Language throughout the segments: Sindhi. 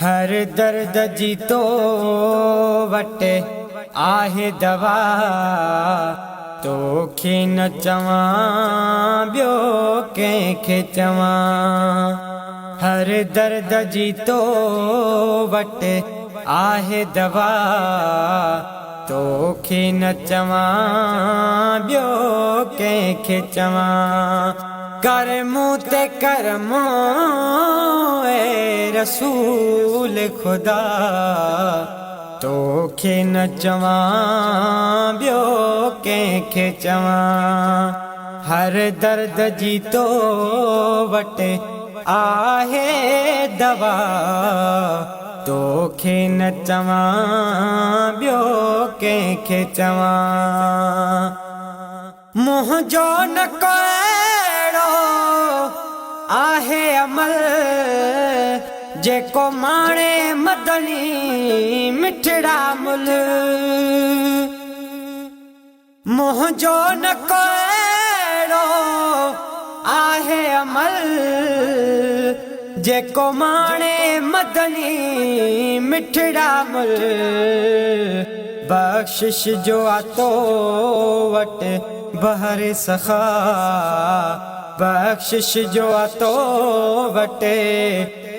هر درد جي تو وٽ آهي دوا، توکي نه چوان ٻيو ڪنهن کي چوان. هر درد جي تو وٽ آهي دوا، توکي نه چوان ٻيو ڪنهن کي چوان. ڪر مون تي ڪرم اي رسول خدا، توکي نه چوان ٻيو ڪنهن کي چوان. هر درد جي تو وٽ آهي دوا، توکي نه چوان ٻيو ڪنهن کي چوان. منهنجو نه ڪو اهڙو آهي عمل، جيڪو ماڻي مدني مٺڙا مل. منهنجو نه ڪو اهڙو آهي عمل، جيڪو ماڻي مدني مٺڙا مل. بخشش جو آ تو وٽ بحر سخا، بخشش جو آ تو وٽ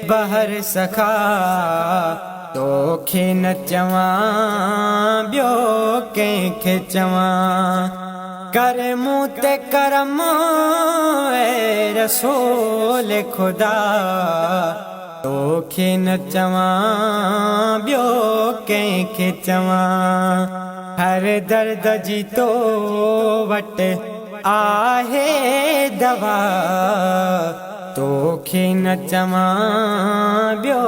بحر سخا، توکي نه چوان ٻيو ڪنهن کي چوان. ڪر مون تي ڪرم اي رسول خدا، توکي نه چوان ٻيو ڪنهن کي چوان. هر درد جي تو وٽ آهي دوا، توکي نه چوان ٻيو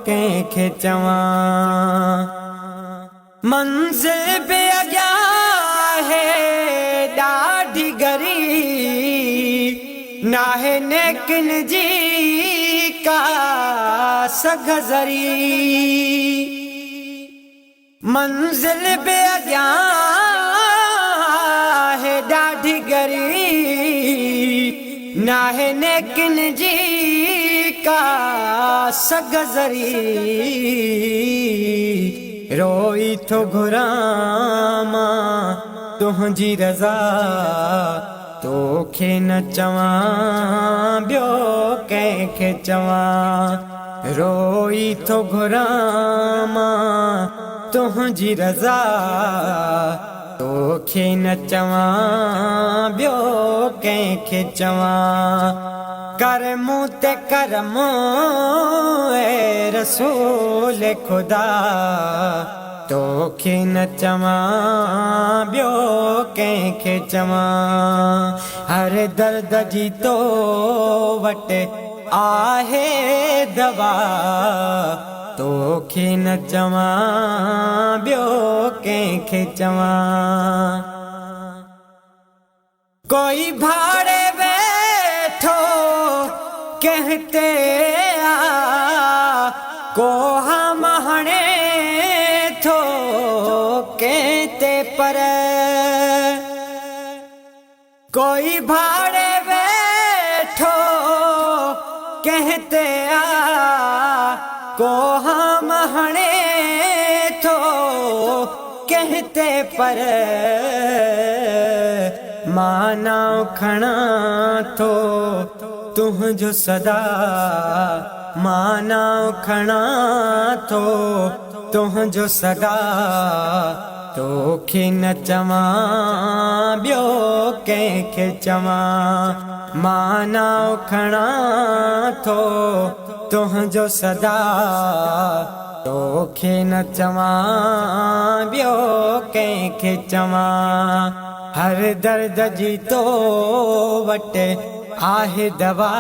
ڪنهن کي چوان. منزل به اڳيان آهي ڏاڍي ڳري، ناهي نيڪن جي ڪا سگهه ذري. منزل به اڳيان آهي ڏاڍي ڳري، ناهي نيڪن جي ڪا سگهه ذري. روئي ٿو گهران مان تنهنجي رضا، توکي نه چوان ٻيو ڪنهن کي چوان. روئي ٿو گهران مان تنهنجي رضا، توکي نه چوان ٻيو ڪنهن کي چوان. ڪر مون تي ڪرم اي رسول خدا، توکي نه چوان ٻيو ڪنهن کي چوان. هر درد جي تو وٽ آهي دوا، توکي نه چوان ٻيو ڪنهن کي چوان. ڪوئي ڀاڙي ويٺو ڪنهن تي آ، ڪو هام هڻي ٿو ڪنهن تي پر. ڪوئي ڀاڙي ويٺو ڪنهن تي آ، ڪو هام هڻي ٿو ڪنهن تي پر. مان نانء کڻان ٿو تنهنجو سدا، مان نانء کڻان ٿو تنهنجو سدا، توکي نه چوان ٻيو ڪنهن کي چوان. مان نانء کڻان ٿو تنهنجو سدا، توکي نه چوان ٻيو ڪنهن کي چوان. هر درد جي تو وٽ آهي دوا،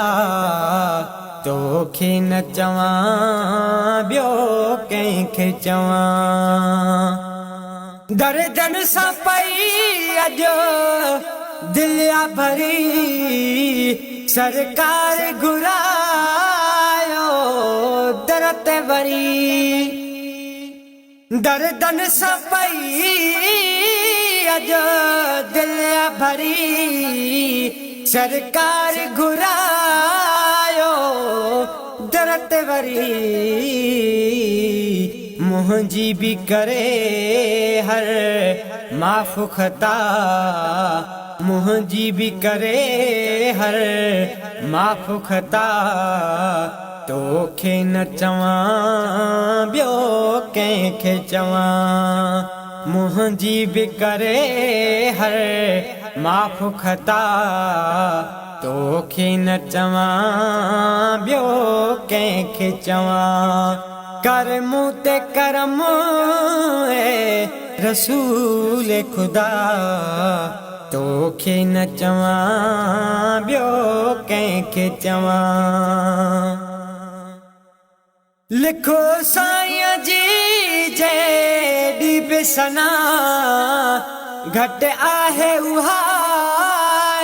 توکي نه چوان ٻيو ڪنهن کي چوان. دردن سان پئي اڄ دل آ ڀري، سرڪار گهرايو در تي وري. دردن سان پئي اڄ دل آ ڀري، سرڪار گهرايو در تي وري. منهنجي به ڪري هر معاف خطا، منهنجي به ڪري هر معاف خطا، توکي نه چوان ٻيو ڪنهن کي چوان. منهنجي به ڪري هر معاف خطا، توکي نه چوان ٻيو ڪنهن کي چوان. ڪر مون تي ڪرم اي رسول خدا، توکي نه چوان ٻيو ڪنهن کي چوان. لکو سائين جي جيڏي به ثنا، گهٽ آهي اها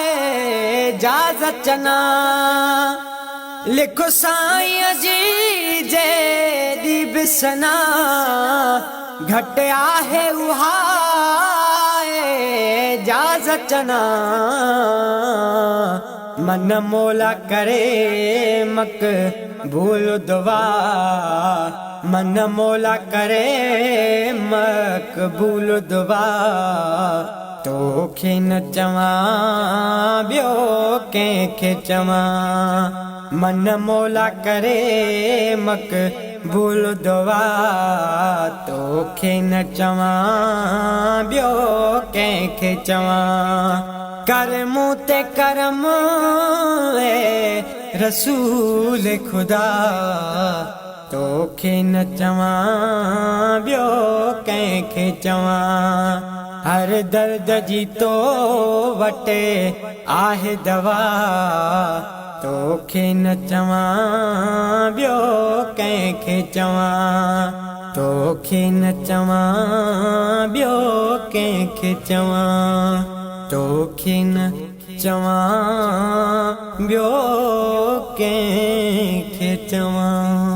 اعجاز چنا. لکو سائين جي جيڏي به ثنا، گهٽ آهي اها اعجاز چنا. من مولا ڪري مقبول دعا، من مولا ڪري مقبول دعا، توکي نه چوان ٻيو ڪنهن کي چوان. من مولا ڪري مقبول دعا، توکي نه چوان ٻيو ڪنهن کي چوان. ڪر مون تي ڪرم اي رسول خدا، توکي نه چوان ٻيو ڪنهن کي چوان. هر درد جي تو وٽ آهي دوا، توکي نه چوان ٻيو ڪنهن کي چوان. توکي نه چوان ٻيو ڪنهن کي چوان، توکي نه چوان ٻيو ڪنهن کي چوان.